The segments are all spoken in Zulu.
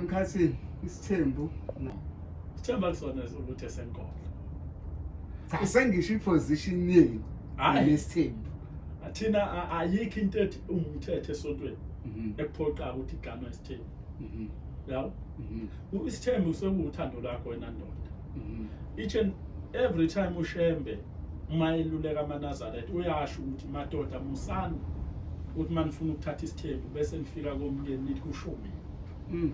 Mkhathini, isithembu. Sithemba kusona ukuthi esenkolo. Cha, sengisho iposition yenu. Hhayi. Nesithembu. Thina ayikho into ethi umthetho esontweni ekuphoqa ukuthi iganwe isithembu. Yabo? Isithembu sekuwuthando lwakho wena ndoda. Each and every time uShembe uma eluleka amaNazaretha uyasho ukuthi madoda musani ukuthi uma nifuna ukuthatha isithembu bese nifika komyeni nithi kusho mina.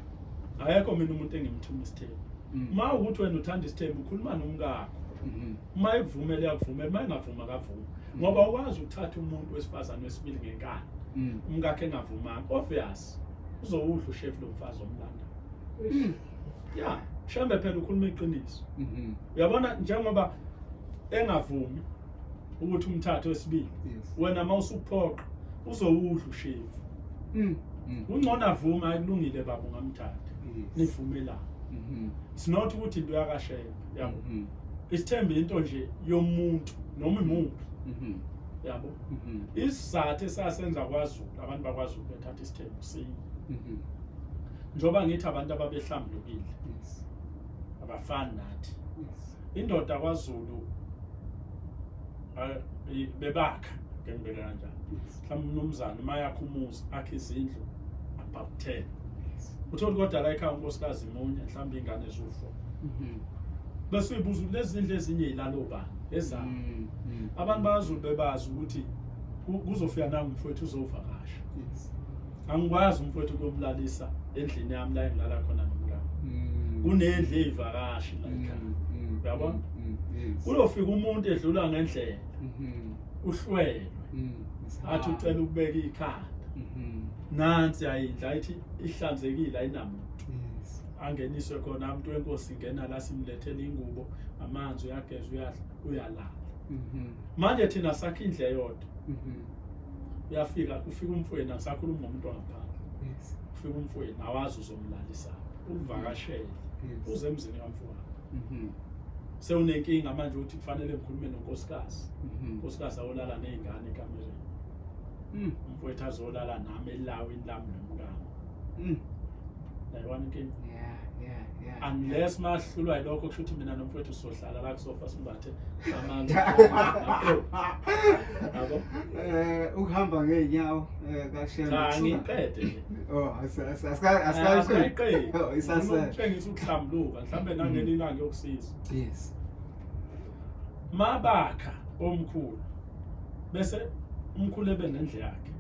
Akekho mina umuntu engimthuma isithembu. Uma ukuthi wena uthanda isithembu ukhuluma nomkakho. Uma ekuvumela uyakuvumela, uma engavumi akavumi. Ngoba ukwazi ukuthatha umuntu wesifazane wesibili ngenkani. Umkakhe engavumanga, obvious uzowudla ushefu lo mfazi omlanda. Yeah, Shembe phela ukhuluma iqiniso. Uyabona njengoba engavumi ukuthi umthathe wesibili. Wena mawusuphoqa uzowudla ushefu. Kungcono avume akulungile baba ungamthatha. Nivumelana. It's not ukuthi into yakaShembe, yabo. Isithembu into nje yomuntu noma imuphi, yabo. Isizathu esasenza kwaZulu, abantu bakwaZulu bethatha isithembu sinye. Njengoba ngithi abantu ababehlambulukile abafani nathi. Indoda kwaZulu bebakha, ke ngibeke kanjani. Mhlawumbe umnumzane uma yakha umuzi akhe izindlu about 10. Uthole kodwa la ekhaya unkosikazi munye, mhlawumbe ingane eziwu-4. Bese uyibuza ukuthi lezi zindlu ezinye yilalo bani ezabo. Abantu baZulu bebazi ukuthi kuzofika nangu umfowethu uzovakasha. Angikwazi umfowethu ukuyomlalisa endlini yami la engilala khona nomkami. Kunendlu eyivakashi la ekhaya. Uyabona? Kuzofika umuntu edlula ngendlela. Uhlwelwe. Athi ucela ukubeka ikhanda. Nansi ayindla ayithi ihlanzekile ayinamuntu. Angeniswe khona umuntu wenkosi ingena la simlethele ingubo, amanzi uyageza uyadla uyalala. Manje thina sakhe indlu eyodwa. Uyafika kufika umfowenu, angisakhulumi ngomuntu wangaphandle. Kufika umfowenu awazi uzomlalisa. Uvakashele. Uze emzini kamfowenu. Sewunenkinga manje ukuthi kufanele ngikhulume nonkosikazi. Unkosikazi awolala nezingane ekamereni. Umfowethu azolala nami elawini lami nomkami. Yayibona inkinga? Yeah. Unless mahlulwa yilokho kusho ukuthi mina nomfowethu sizohlala la kusofa simbathe amanzi. Yabo? Ukuhamba ngeenyawo kaShembe. Cha, ngiqede nje. Oh, asikayiqedi. Oh, isase. Ukutshengisa ukuhlambuluka, mhlambe nangelinye ilanga yokusiza. Mabakha omkhulu bese umkhulu ebe nendlu yakhe.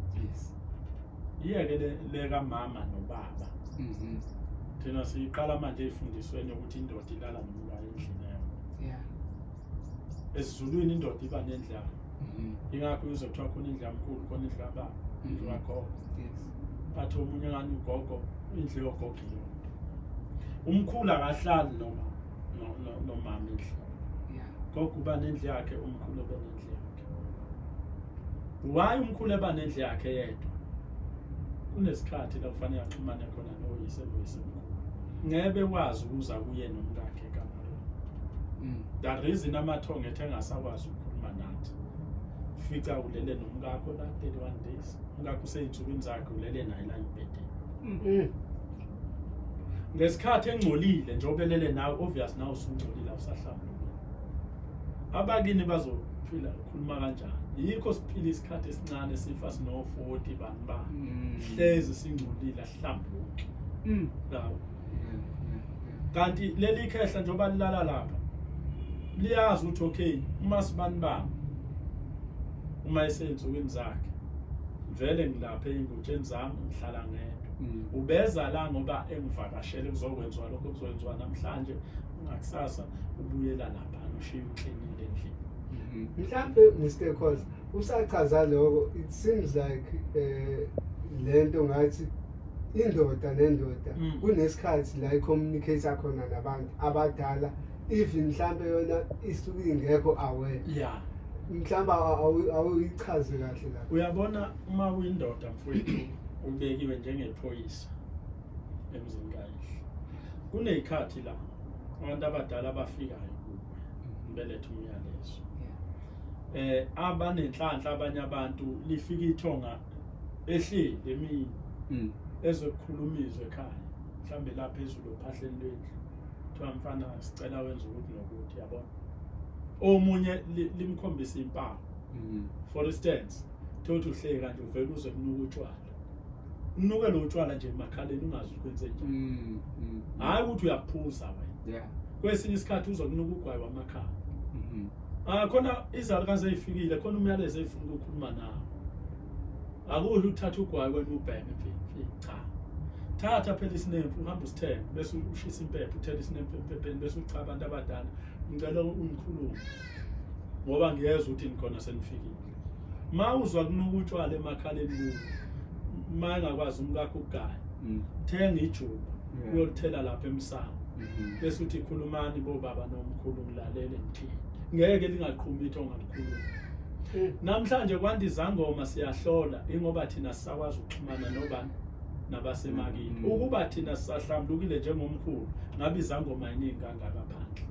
Iyeke le kamama nobaba. Thina siyiqala manje ezifundisweni ukuthi indoda ilala nomkayo endlini yayo. Esizulwini indoda iba nendlu yayo. Ingakho uzothiwa khona indlu yamkhulu, khona indlu kababa, indlu kagogo. Bathi omunye ngani ugogo, indlu yogogo iyodwa. Umkhulu akahlali noma nomama endlini. Gogo uba nendlu yakhe, umkhulu ebe nendlu yakhe. Why umkhulu eba nendlu yakhe yedwa? Kunesikhathi la kufanele axhumane khona noyise noyisemkhulu. Ngebe wazi ukuza kuye nomkakhe ekamereni. The reason amathongo ethe engasakwazi ukukhuluma nathi. Fica ulele nomkakho la 31 days. Umkakho useyinsukwini zakhe ulele naye la embhedeni. Ngesikhathi engcolile njengoba elele nawe, obvious nawe usungcolile awusahlambulukile. Abakini bazophila khuluma kanjani? Yikho siphila isikhathi esincane sifa sino 40 bani bani. Hlezi singcolile asihlambuluki. Lawo. Kanti leli khehla njengoba lilala lapha liyazi ukuthi okay uma sibani bani uma eseyinsukwini zakhe vele ngilapha ey'ngutsheni zami ngihlala ngedwa. Ubeza la ngoba engivakashele kuzokwenziwa lokho kuzokwenziwa namhlanje ngakusasa ubuyela lapha ushiye uklinile endlini. Mhlambe Mr Khoza usachaza lokho, it seems like lento ngathi indoda nendoda kunesikhathi la i-communicate khona nabantu abadala, even mhlambe yona isuke ingekho aware. Mhlambe awuyichaze kahle lapho. Uyabona uma uyindoda mfowethu ubekiwe njengephoyisa emzini kayihlo. Kunezikhathi la abantu abadala abafikayo kuwe beletha umyalezo. Abanenhlanhla abanye abantu lifika ithonga ehleli emini ezokukhuluma izwe ekhaya. Mhlambe la phezulu ophahleni lwendlu. Kuthiwa mfana sicela wenze ukuthi nokuthi yabona. Omunye limkhombisa impawu. For instance, thothi uhleki kanje uvela uzwe kunuka utshwala. Unuke lo utshwala nje emakhaleni ungazi ukwenze njani. Hayi ukuthi uyaphuza wena. Kwesinye isikhathi uzwa kunuka ugwayi wamakhala. Ah khona izalukazi ezifikile khona umyalezo ezifuna ukukhuluma nawo. Akuhle uthatha ugwayi wena ubheme mfi cha. Thatha phela isinemfu uhambe usithenge bese ushisa impepho uthele isinemfu empepheni bese ucha abantu abadala ngicela ungikhulume ngoba ngiyezwa ukuthi nikhona senifikile. Ma uzwa kunuka utshwala emakhaleni kuwe ma engakwazi umkakho ukugaya thenga ijuba uyolithela lapha emsamo bese uthi khulumani bobaba nomkhulu ngilalele ngithini ngeke lingaqhumi ithi ongalikhuluma. Namhlanje kwanda izangoma siyahlola ingoba thina sisakwazi ukuxhumana nobani nabasemakini. Ukuba thina sisahlambulukile njengomkhulu ngabe izangoma iningi kangaka phandle.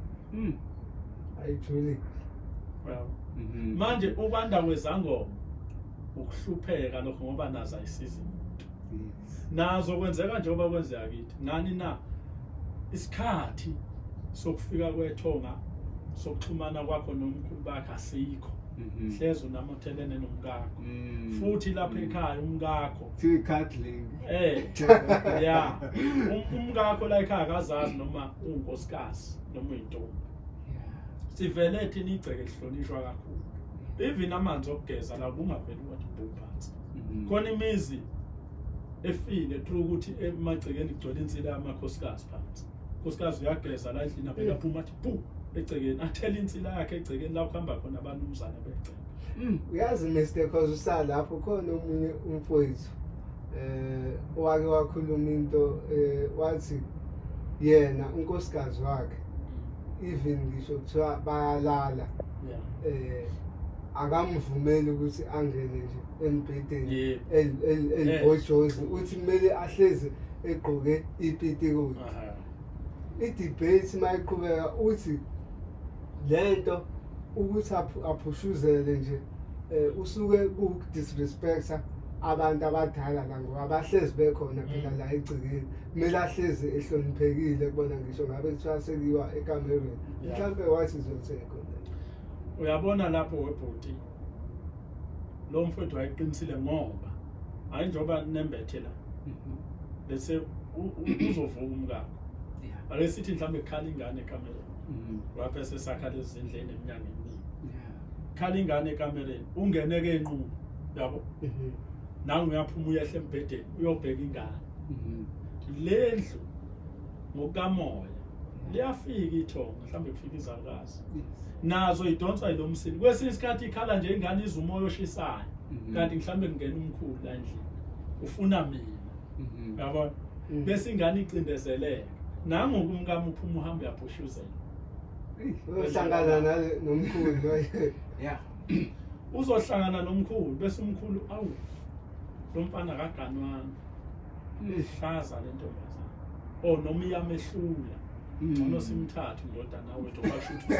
Ayijuli. Yabo. Manje ukwanda kwezangoma ukuhlupheka lokho ngoba nazo ayisizi muntu. Nazo kwenzeka njengoba kwenzeka kithi. Ngani na? Isikhathi sokufika kwethonga sokuxhumana kwakho nomkhulu bakhe asikho. Hlezi unamothelene nomkakho. Futhi lapha ekhaya umkakho Thiwa i-cuddling. Yeah. Umkakho la ekhaya akazazi noma unkosikazi noma uyintombi. Sivele thina igceke lihlonishwa kakhulu. Even amanzi okugeza la kungaveli wathi bhu phansi. Khona imizi efile through ukuthi emagcekeni kugcwele insila yamakhosikazi phansi. Unkosikazi uyageza la endlini avele aphuma athi bhu egcekeni athele insila yakhe egcekeni la kuhamba khona abanumzane begceke. Uyazi Mr. Khoza usalapho khona omunye umfowethu owake wakhuluma into wathi yena unkosikazi wakhe even ngisho kuthiwa bayalala akamvumeli ukuthi angene nje embhedeni elibhojozi uthi kumele ahlezi egqoke ipitikoti. I-debate mayiqhubeka uthi lento ukuthi aphushuzele nje usuke ku-disrespecta abantu abadala la ngoba bahlezi bekhona phela la egcekeni kumele ahlezi ehloniphekile kubona ngisho ngabe kuthiwa sekuyiwa ekamereni mhlawumbe wathi izotheko. Uyabona lapho webhuti lo mfowethu wayeqinisile ngoba hayi njengoba nembethe la bese uzovuka umkakho. Ake sithi mhlawumbe kukhala ingane ekamereni wapha esesakha lezi zindlu eneminyango eminingi. Khala ingane ekamereni ungene ke enqubo yabo nangu uyaphuma uyehla embhedeni uyobheka ingane. Le ndlu ngokukamoya liyafika ithonga mhlawumbe kufika izalukazi nazo idonswa yilo msini. Kwesinye isikhathi ikhala nje ingane izwa umoya oshisayo kanti mhlawumbe kungena umkhulu la endlini ufuna mina yabona bese ingane icindezeleka nangoku umkami uphuma uhamba uyaphushuzela uyohlangana nale nomkhulu. Uzohlangana nomkhulu bese umkhulu awu lo mfana akaganwanga ihlaza le ntombazana oh noma iyamehlula ngcono simthathe indodana wethu basho ukuthi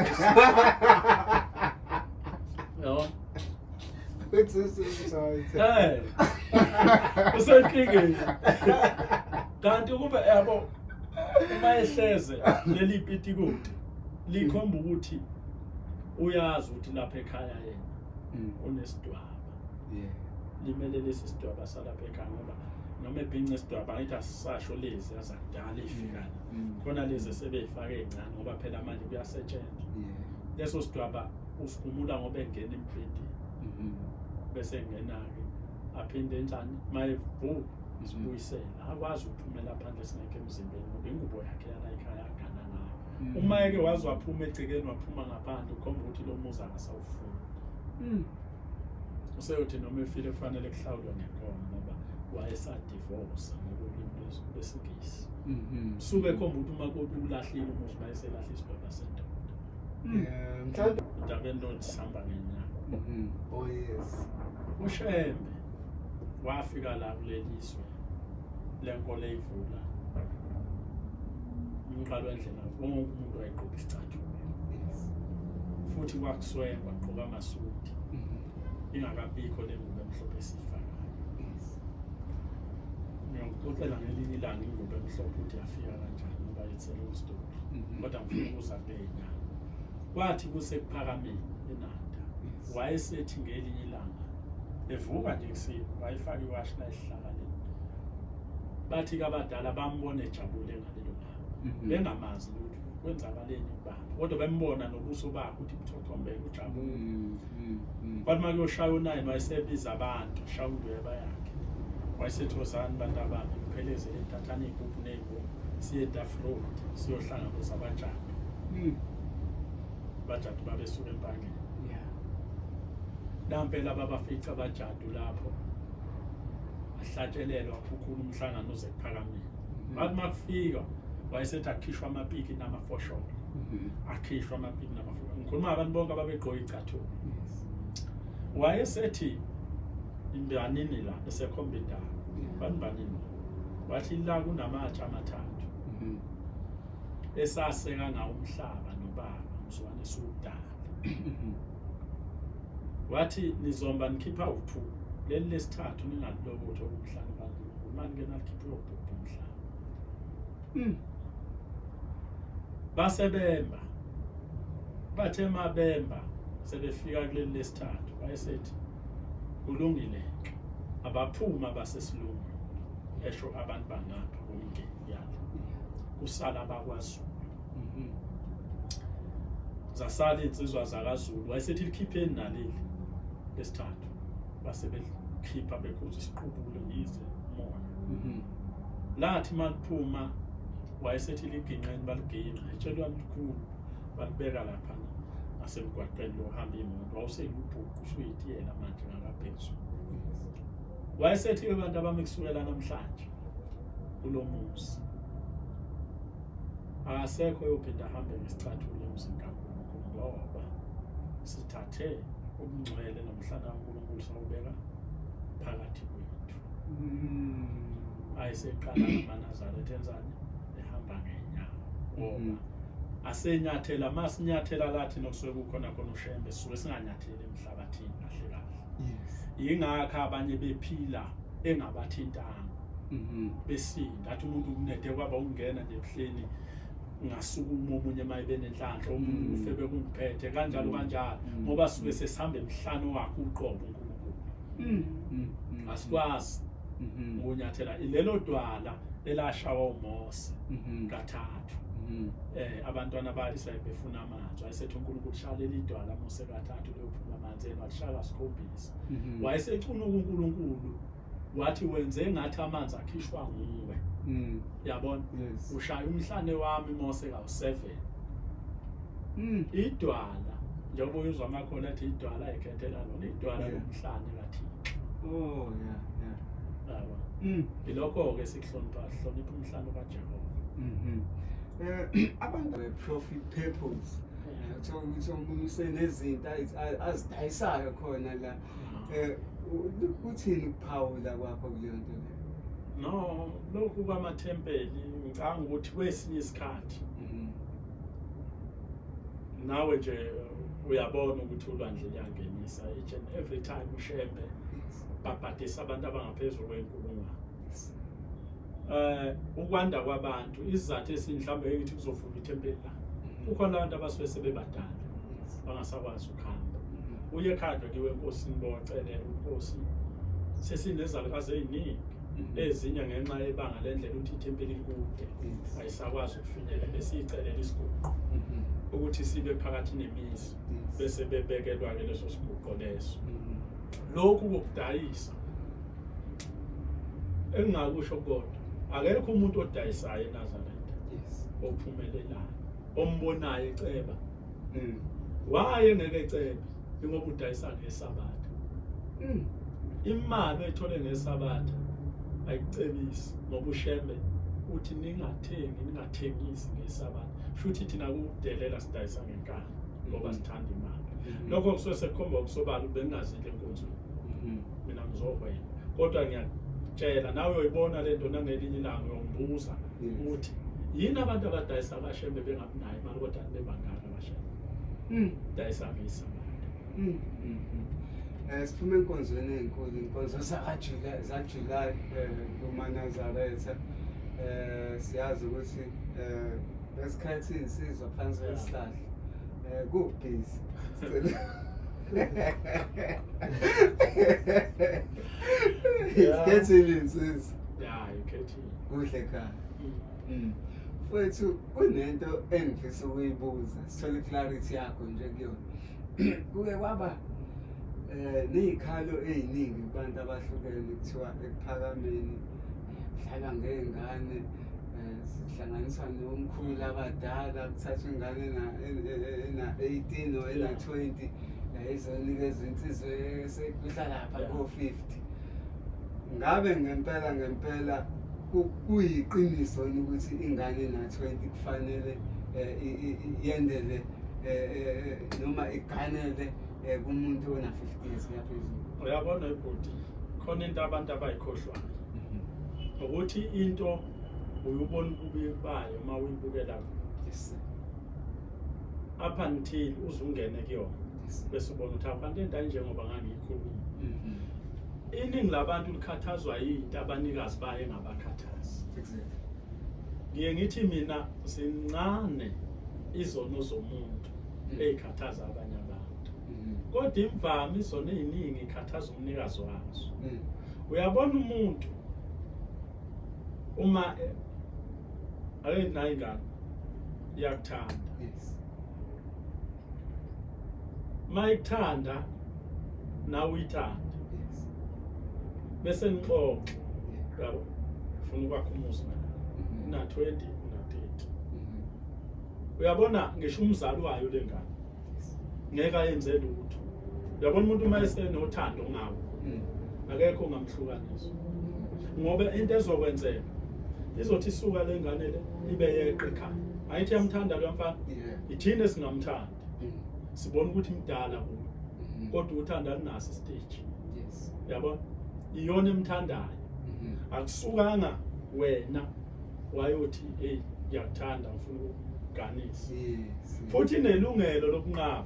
yabo usenkingeni kanti kube yabo uma ehleze leli pitikoti likhomba ukuthi uyazi ukuthi lapha ekhaya yena unesidwaba. Limele lesi sidwaba salapha ekhaya ngoba noma ebhince isidwaba angithi asisasho lezi azakudala ifika la. Khona lezi esebeyifake ey'ncane ngoba phela manje kuyasetshenzwa. Leso sidwaba usigumula ngoba engena embhedeni. Bese engena-ke aphinde enjani mayevuka sibuyisele akwazi ukuphumela phandle singekho emzimbeni ngoba ingubo yakhe yala ekhaya agana ngayo. Uma eke waze waphuma egcekeni waphuma ngaphandle ukhomba ukuthi lo muzi akasawufuni. Useyothi noma efile kufanele kuhlawulwe ngenkomo ngoba wayesadivosa ngokolimi lwesiNgisi. Suke ekhomba ukuthi umakoti ulahlile umuzi bayeselahle isidwaba sendoda. Mhlawumbe udabeni lothi sihamba ngenyawo. Oh yes. uShembe wafika la kuleli zwe lenkolo eyivula umqalo wendlela wonke umuntu wayegqoka isicathulo. Futhi kwakuswengwa gqoka amasudi. Ingakabikho le ngubo emhlophe esiyifakayo. Ngixoxela ngelinye ilanga ingubo emhlophe ukuthi yafika kanjani ngoba it's a long story. Kodwa ngifuna ukuza kule nyanga. Kwathi kusekuphakameni eNanda, wayesethi ngelinye ilanga evuka nje ekuseni wayefaka iwashi la esihlakaleni. Bathi kabadala bambona ejabule ngalelo langa. Bengamazi lutho kwenzakaleni kubaba. Kodwa bembona nobuso bakhe ukuthi buthothombele ujabule. Kwathi uma kuyoshaya u-9 wayesebiza abantu, shaya undweba yakhe. Wayesethi wozani bantu abami ngiphelezele thathani iy'gubhu ney'ngoma siye eDuff Road siyohlangabeza abajadu. Abajadu babesuka eMpangeni. Nampela babafica abajadu lapho. Ahlatshelelwa khukhula umhlangano uze kuphakamile. Bathi makufika wayesethi akhishwa amapiki namafosholo. Akhishwa amapiki namafosholo. Ngikhuluma abantu bonke ababegqoke icathulo. Wayesethi imbanini la esekhomba indawo. Banimbanini. Wathi la kunamatshe amathathu. Esaseka ngawo umhlaba nobaba mzwane sudala. Wathi nizomba nikhipha u2 leli lesithathu ningalilokotho umhlaba kaNkulunkulu manje ke nalikhipha uyobhubha umhlaba. Base bemba. Bathe mabemba sebefika kuleli lesithathu wayesethi kulungile abaphuma basesilungu esho abantu bangapha komngeni yalo kusala abakwaZulu. Zasala insizwa zakaZulu wayesethi likhipheni naleli lesithathu base belikhipha bekhuza isiqubulo yize umoya. Lathi maliphuma wayesethi liginqeni baliginqa itshelwa likhulu balibeka lapha ngasemgwaqeni lo hamba imoto wawuselubhuqu usuyitiyela manje ngakaphezulu. Wayesethi abantu abami kusukela namhlanje kulo muzi akasekho oyophinda ahambe ngesicathulo emzini kaNkulunkulu ngoba sithathe ubungcwele nomhlana kaNkulunkulu sawubeka phakathi kwethu. Ayeseqala amaNazaretha enzani ehamba ngenyawo ngoba asenyathela masinyathela lathi nokusuke kukhona khona uShembe sisuke singanyatheli emhlabathini kahle kahle. Yingakho abanye bephila engabathintanga. Besinda athi umuntu kunede kwaba ungena nje ebuhleni ngasukuma omunye maye benenhlanhla omunye ufebe kungiphethe kanjalo kanjalo ngoba suke sesihamba emhlano wakhe uqobo uNkulunkulu. Asikwazi ukunyathela lelo dwala elashawa uMose kathathu. Abantwana ba-Israyeli befuna amanzi wayesethi uNkulunkulu shaya leli dwala Mose kathathu liyophuma amanzi yena walishaya kasikhombisa. Wayesecuna uNkulunkulu wathi wenze ngathi amanzi akhishwa nguwe. Yabona? Ushaya umhlane wami Mose kawu7. Idwala njengoba uyuzwa amakhona athi idwala ikhethela lona idwala lomhlane kaThixo. Oh yeah yeah. Yabo. Ilokho ke sikuhlonipha hlonipha umhlane kaJehova. Abantu be profit purpose. Uthola ukuthi omunye usenezinto azidayisayo khona la. Uthini ukuphawula kwakho kuleyo nto leyo? No, lokhu kwamathempeli ngicabanga ukuthi kwesinye isikhathi nawe nje uyabona ukuthi ulwandle luyangenisa each and every time uShembe babhadisa abantu abangaphezulu kwenkulungwane. Ukwanda kwabantu isizathu esinye mhlawumbe ngithi kuzovulwa ithempeli la. Kukhona abantu abasuke sebebadala bangasakwazi ukuhamba. Uye ekhaya kuyiwe enkosini bocelela inkosi sesinezalukazi eziningi ezinye ngenxa yebanga lendlela ukuthi ithempeli likude ayisakwazi ukufinyelela besiyicelela isiguqo ukuthi sibe phakathi nemizi bese bebekelwa ke leso siguqo leso. Lokhu kokudayisa engingakusho kodwa akekho umuntu odayisayo eNazaretha ophumelelayo ombonayo eceba. Waye ngeke ecebe ingoba udayisa ngeSabatha. Imali oyithole ngeSabatha ayikucebisi ngoba uShembe uthi ningathengi ningathengisi ngeSabatha. Shuthi thina kudelela sidayisa ngenkani ngoba sithanda imali. Lokho kusuke sekukhomba ukusobala ukuthi bengingazile enkonzweni. Mina ngizohwena. Kodwa ngiyakutshela nawe uyoyibona lento nangelinye ilanga uyongibuza ukuthi yini abantu abadayisa kaShembe bengabunayo imali kodwa bebangaka kaShembe. Dayisa ngeSabatha. Siphume enkonzweni enkulu, inkonzo zakaJuly, zaJuly kumaNazaretha. Siyazi ukuthi besikhethe insizwa phansi kwesihlahla. Kubhizi. Sikhethile insizwa. Ya, ikhethile. Kuhle khaya. Mfowethu, kunento engifisa ukuyibuza, sithole clarity yakho nje kuyona. Kuke kwaba nezikhalo eziningi kubantu abahlukene, kuthiwa ekuphakameni kudlalwa ngey'ngane, zihlanganiswa nomkhulu abadala, kuthathwa ingane ena-18 or ena-20 izonikezwa insizwa esekudla lapha ko-50. Ngabe ngempela ngempela kuyiqiniso yini ukuthi ingane ena-20 kufanele yendele noma iganele kumuntu ona-50 years kuyaphezulu? Uyabona ibhuti, khona into abantu abayikhohlwayo ukuthi into uyubona ububi bayo uma uyibukela up until uzungene kuyona, bese ubona ukuthi abantu into ayinjengoba ngangiyikhuluma. Iningi labantu likhathazwa yinto abanikazi bayo engabakhathazi. Ngiye ngithi mina zincane izono zomuntu ey'khathaza abanye abantu, kodwa imvama izono ey'ningi ikhathaza umnikazi wazo. Uyabona umuntu uma ake nayo ingane iyakuthanda, uma ikuthanda nawe uyithanda, bese nixoxe, yabo, ufuna ukwakha umuzi naye, una 20 una 30. Uyabona ngisho umzali wayo lengane ngeke ayenze lutho. Uyabona umuntu uma esenothando ngawo akekho ongamhlukanisa, ngoba into ezokwenzeka izothi isuka le ngane le ibe yeqe ekhaya. Ayithi yamthanda lo mfana, ithina esingamthandi, sibona ukuthi mdala kuyo, kodwa uthanda alinaso istage. Yabona, iyona emthandayo, akusukanga wena wayothi hey ngiyakuthanda ngifuna ukuganisa. Futhi inelungelo lokunqaba.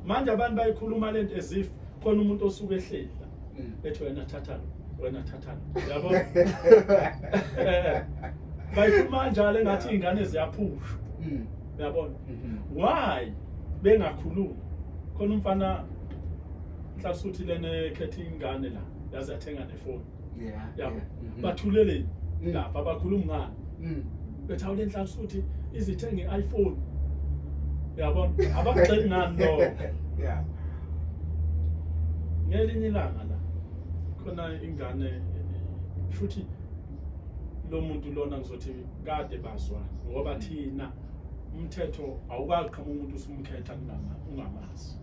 Manje abantu bayikhuluma lento as if khona umuntu osuke ehleli la ethi wena thatha lo, wena thatha lo, yabo. Bayikhuluma kanjalo engathi iy'ngane ziyaphushwa, uyabona. Why bengakhulumi? Khona umfana mhlawumbe lena ekhetha ingane la yaze yathenga nefoni, yabo, bathuleleni lapha, abakhulumi ngani, bethi awule nhlanhla izithenge i-iPhone, uyabona, abakugxeki ngani lokho. Ngelinye ilanga la khona ingane, shuthi lo muntu lona ngizothi kade bazwana, ngoba thina umthetho awukwazi qhamuka umuntu usumkhetha ungamazi.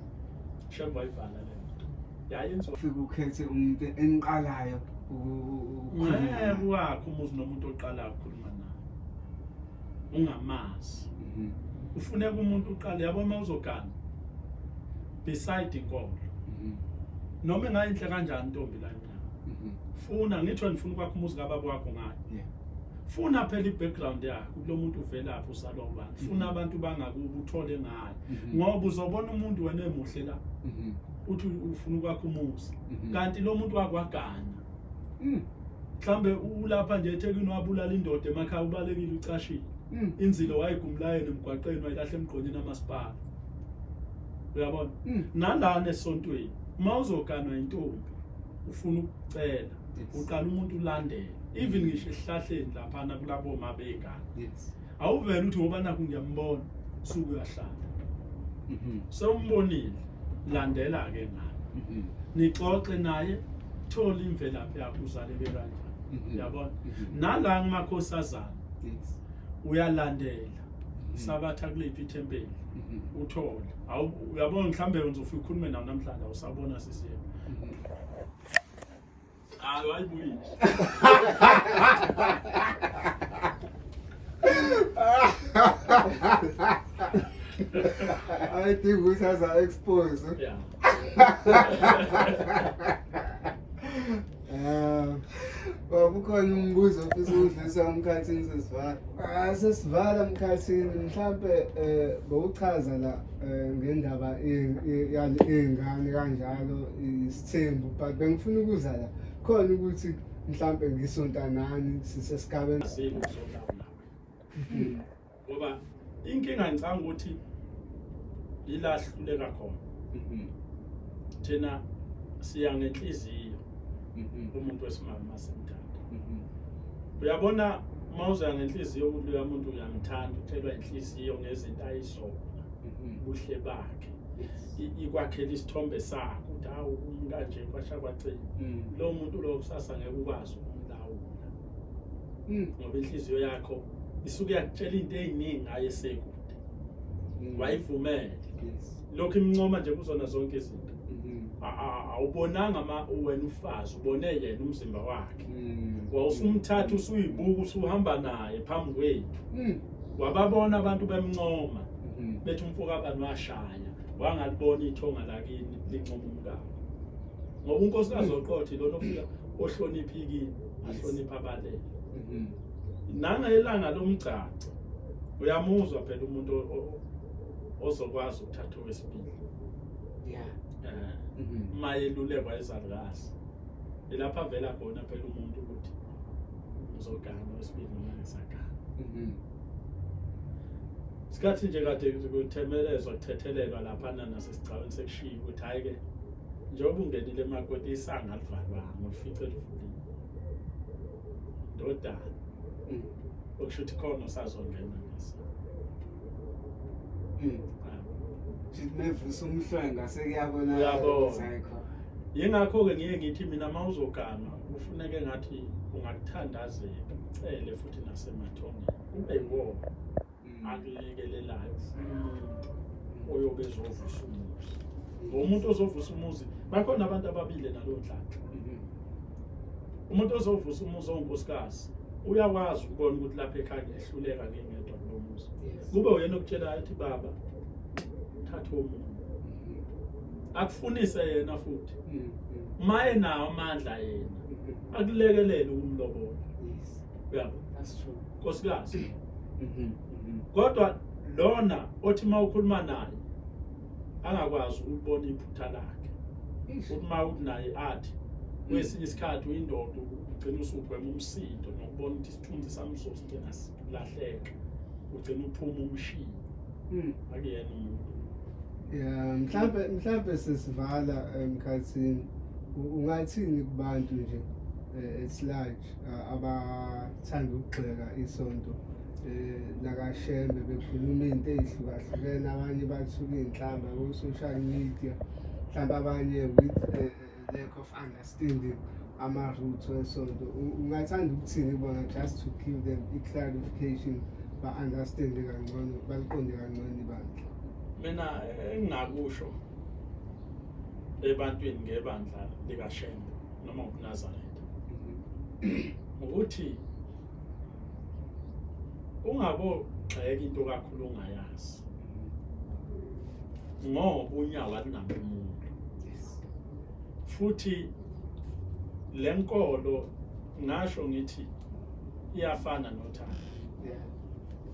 Shembe wayivala le nto yayenziwa. Ufike ukhethe umuntu eniqalayo ukukhuluma. Ngeke wakho umuzi nomuntu oqalayo ukukhuluma naye ungamazi. Ufuneka umuntu uqale, yabo, uma uzogana beside inkolo, noma engayinhle kanjani intombi la emnyango, funa ngithi wena ufuna ukwakha umuzi kababa wakho ngayo, funa phela i-background yakhe kulo muntu, uvelaphi, uzalwa ubani, funa abantu bangakubo uthole ngayo, ngoba uzobona umuntu wena emuhle la, uthi ufuna ukwakha umuzi, kanti lo muntu wakwagana, mhlambe ulapha nje eThekwini, wabulala indoda emakhaya, ubalekile, ucashile, inzilo wayigumlayeni emgwaqeni, wayilahla emgqonyeni amasipala, uyabona. Nalana esontweni uma uzoganwa intombi ufuna ukucela, uqala umuntu ulandele, even ngisho esihlahleni laphana kulabo ma bey'ngane, awuvele uthi ngoba nakhu ngiyambona suke uyahlala. Sewumbonile, landela-ke ngayo, nixoxe naye, thola imvelaphi yakho, uzaleke kanjani, yabona. Nala kumakhosazana uyalandela sabatha kuliphi ithempeli, uthole. Uyabona, mhlambe uzofika ukhulume nawo namhlanje, awusabona sisiyena. Hayi, wayibuyisa. I think ukuthi aza expose. Baba. Ukhona umbuzo ofisa ukudlulisa umkhathini sesivala? Ah, sesivala mkhathini, mhlampe bowuchaza la ngendaba yey'ngane kanjalo isithembu, but bengifuna ukuza la khona ukuthi mhlampe ngisonta nani sisesigabeni Azile uzolawula wena. Ngoba inkinga ngicabanga ukuthi ilahluleka khona. Thina siya ngenhliziyo umuntu wesimame masimthanda. Uyabona uma uza ngenhliziyo ukuthi loya muntu uyamthanda, uthelwa inhliziyo ngezinto ayizona, ubuhle bakhe, ikwakhela isithombe sakho ukuthi hawu umuntu kanje kwasha kwacima. Lo muntu lo kusasa ngeke ukwazi ukumlawula ngoba inhliziyo yakho isuke yakutshela into ey'ningi ngaye sekude, wayivumele lokhu imncoma nje kuzona zonke izinto. Awubonanga ma wena ufazi, ubone yena umzimba wakhe, wawusumthatha usuyibuka usuhamba naye phambi kwethu, wababona abantu bemncoma bethi umfokabani washaya, wangalibona ithonga lakini lincoma umkakho, ngoba unkosikazi oqotho ilona ofika ohlonipha ikini, ahlonipha abalele. Nangelanga lomgcagco uyamuzwa phela umuntu ozokwazi ukuthatha owesibili. Uma yelulekwa izalukazi, ilapha avela khona phela umuntu ukuthi ngizogana owesibili noma ngisagana. Isikhathi nje kade kuthemelezwa kuthethelelwa laphana nasesigcawini sekushiya ukuthi hhayi-ke njengoba ungenile emakoti isango alivalwanga ulifice livuliwe ndodana, okusho ukuthi khona usazongena ngesa. Shithi mevusa umhlwenga sekuyabonakala Uyabona. ukuthi ayikho. Yingakho-ke ngiye ngithi mina uma uzogana kufuneke ngathi ungakuthandazela ucele futhi nasemathongeni kube yiwona akulekelelayo, ufuna umuntu oyobe ezovusa umuzi. Ngomuntu ozovusa umuzi bakhona abantu ababili nalowo nhlanhla. Umuntu ozovusa umuzi owunkosikazi uyakwazi ukubona ukuthi lapha ekhaya ngiyehluleka ngingedwa kulo muzi. Kube uyena okutshelayo ethi baba thatha omunye, akufunise yena futhi uma enawo amandla yena akulekelele ukumlobola. Uyabo? That's true. Nkosikazi. Kodwa lona othi uma ukhuluma naye angakwazi ukubona iphutha lakhe, uthi uma uthi naye athi kwesinye isikhathi uyindoda ugcina usugwema umsindo nokubona ukuthi isithunzi sami sosigcina silahleka, ugcina uphuma umshiye. Akuyena umuntu. Yeah, mhlampe sesivala emkhathini, ungathini kubantu nje at large abathanda ukugxeka isonto lakaShembe, bekhuluma into ey'hlukahlukene, abanye bathuka iy'nhlamba ko-social media, mhlawumbe abanye with lack of understanding ama-roots wesonto, ungathanda ukuthini kubona just to give them i-clarification, ba-understande kangcono, baliqonde kangcono ibandla? Mina engingakusho ebantwini ngebandla likaShembe noma ubuNazaretha ukuthi ungabogxeka into kakhulu ungayazi, ngoba unyawo alunampumulo. Futhi le nkolo ngasho ngithi iyafana nothando.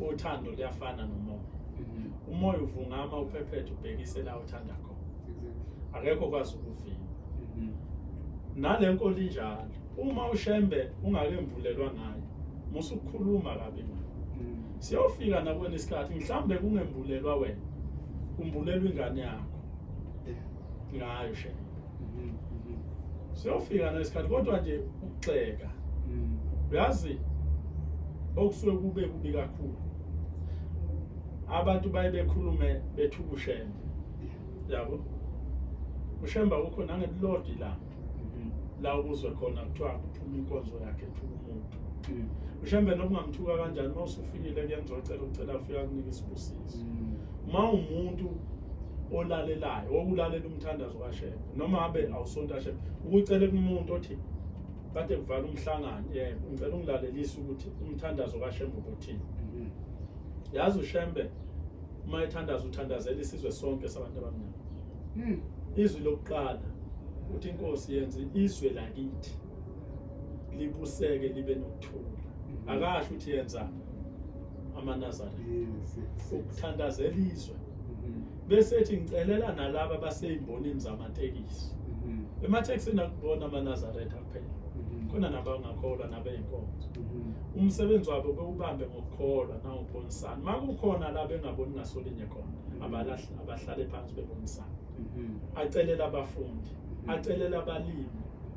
Uthando luyafana nomoya. Umoya uvungama uphephethe ubhekise la uthanda khona. Akekho okwazi ukuvimba. Nale nkolo injalo. Uma uShembe ungakembulelwa ngaye, musukukhuluma kabi ngaye. Siyofika nakwena isikhathi mhlambe kungembulelwa wena, kumbulelwa ingane yakho ngayo Shembe. Siyofika nesikhathi, kodwa nje ukugxeka uyazi okusuke kube kubi kakhulu, abantu baye bekhulume bethuka uShembe. Yabo, uShembe akukho nangelilodwa ilanga la ukuzwe khona kuthiwa kuphuma inkonzo yakhe ethuka umuntu. Ushembe noma ungamthuka kanjani, uma usufikile kuyenza ocela ucela afike akunike isibusiso. Uma umuntu olalelayo, wokulalela umthandazo kaShembe, noma ngabe awusonto kaShembe, ukucele kumuntu othi kade kuvala umhlangano, yebo ngicela ungilalelise ukuthi umthandazo kaShembe ubuthini. Yazi uShembe uma ethandaza uthandazela isizwe sonke sabantu abamnyama. Izwi lokuqala uthi inkosi yenze izwe lakithi Libuseke libe nokuthula. Akasho ukuthi yenza amaNazaretha. Ukuthandazela izwe. Bese ethi ngicelela nalaba abaseyimbonini zamatekisi. Ematekisini akubona amaNazaretha kuphela. Khona nabangakholwa nabeyinkonzo. Umsebenzi wabo bewubambe ngokukholwa nangokubonisana. Makukhona la bengaboni ngasolinye khona, abahlale phansi bebonisana. Acelela abafundi, acelela abalimi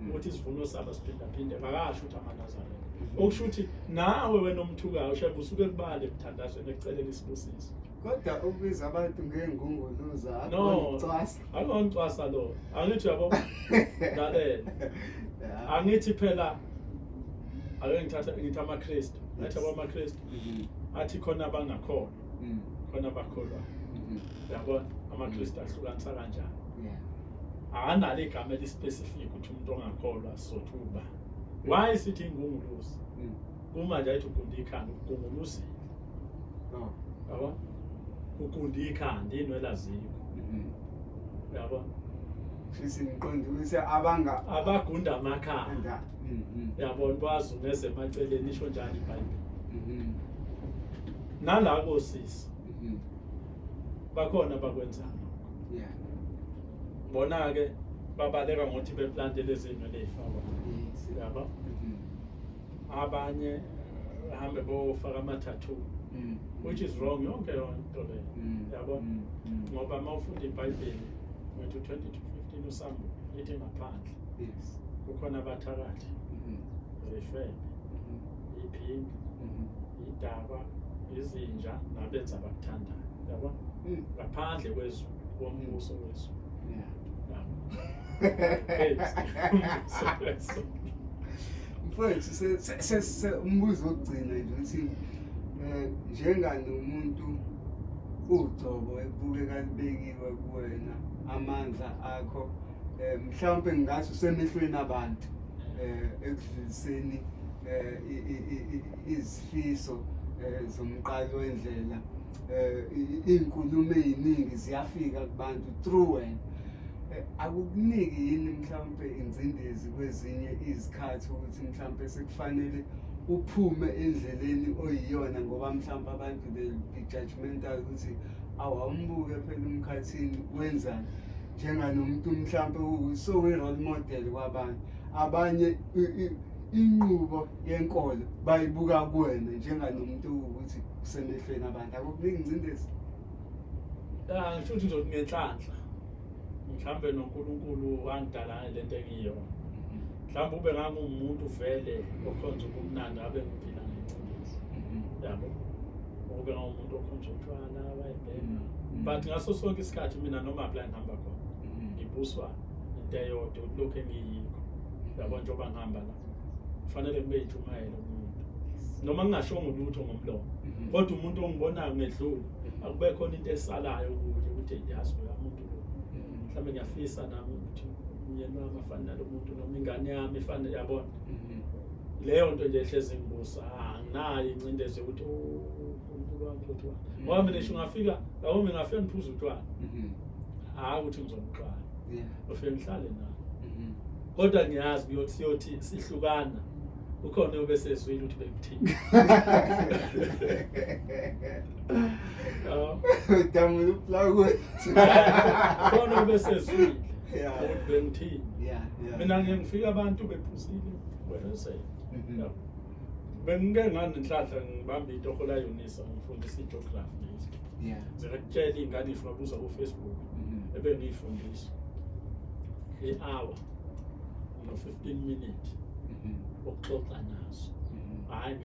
ukuthi isivuno sabo siphindaphinde. Akasho ukuthi amaNazaretha. Okusho ukuthi nawe wena omthukayo ushebe usuke kubale emthandazweni ekucelela isibusiso. Kodwa ukubiza abantu ngengunguluza No. akucwasa. Akunoncwasa lo. Angithi yabo lalela. Angithi phela ake ngithatha ngithi amaKristu. Ngathi yabo amaKristu athi khona abangakholwa, khona abakholwa. Uyabona amaKristu ahlukanisa kanjani? Akanalo igama elispecific ukuthi umuntu ongakholwa sothi uba. Why sithi ingunguluzi? Uma nje ayithi ugunda ikhanda ugunguluzile. Oh. Yabo? Ugunda ikhanda inwele azikho. Uyabona? Sisi ngiqonda ukuthi abanga Abagunda amakhanda. nda. Uyabona bazungeze emaceleni isho njalo iBhayibheli. Nala kosisi bakhona abakwenzayo. Bona ke babaleka ngokuthi beplante lezi zinwele ey'fakwa. Yabo? Abanye hambe bofaka ama-tattoo which is wrong yonke yonto leyo. Yabo? Ngoba uma ufunda iBhayibheli ngithi 20 to 15 usambulo lithi ngaphandle kukhona abathakathi, izifebe, iphingi, idakwa, izinja nabenza abakuthandayo. Yabo? Ngaphandle kwezulu, kombuso wezulu. Yabo. Umbuso wezulu. Mfowethu umbuzo wokugcina nje uthi njenganomuntu ugcobo ekubukeka libekiwe kuwena amandla akho mhlawumbe ngingathi usemehlweni abantu ekudluliseni izifiso zomqali wendlela iy'nkulumo ey'ningi ziyafika kubantu through wena. Akukuniki yini mhlawumbe ingcindezi kwezinye izikhathi ukuthi mhlawumbe sekufanele uphume endleleni oyiyona ngoba mhlawumbe abantu they'll be judgmental ukuthi awumbuke phela uMkhathini wenzani njenganomuntu mhlawumbe so-role model kwabanye abanye inqubo yenkolo bayibuka kuwena njenganomuntu ukuthi usemehlweni abantu akukuningi ingcindezi? Ah, ngisho ukuthi nje ngenhlanhla mhlambe noNkulunkulu wangidala lento engiyona. Mhlawumbe ube ngangumuntu vele okhonza ubumnandi abe ngiphila ngengcindezi. Yabo, ube ngangumuntu okhonza utshwala wayebhema, but ngaso sonke isikhathi mina noma la ngihamba khona ngibuswa into eyodwa ukuthi lokhu engiyikho. Yabo, njengoba ngihamba la kufanele kube yintshumayelo kumuntu noma ngingashongo lutho ngomlomo, kodwa umuntu ongibonayo ngedlula akube khona into esalayo kuye ukuthi yazi loya muntu lo mhlawumbe ngiyafisa nami ukuthi umyeni wami afane nalo muntu noma ingane yami ifane, yabona. Leyo nto nje ehlezi ngibusa, anginayo incindezi yokuthi uNkulunkulu wami uzothi ngoba mina ngisho ngafika yabo mina ngafika ngiphuza utshwala, hhayi ukuthi ngizomxwaya, ufike ngihlale naye, kodwa ngiyazi kuyothi siyothi sihlukana ukhona oyobe sezwile ukuthi bekuthini. Damula uplawuthi. Khona oyobe sezwile ukuthi bengithini. Mina ngiye ngifika abantu bephuzile wena se bengike nganenhlanhla ngibambe itoho la UNISA ngifundisa i-geography lezi zikakutshela iy'ngane ngisho ngabuza ku-Facebook ebengiyifundisa i-hour no-15 minute ukuxoxa nazo, hhayi.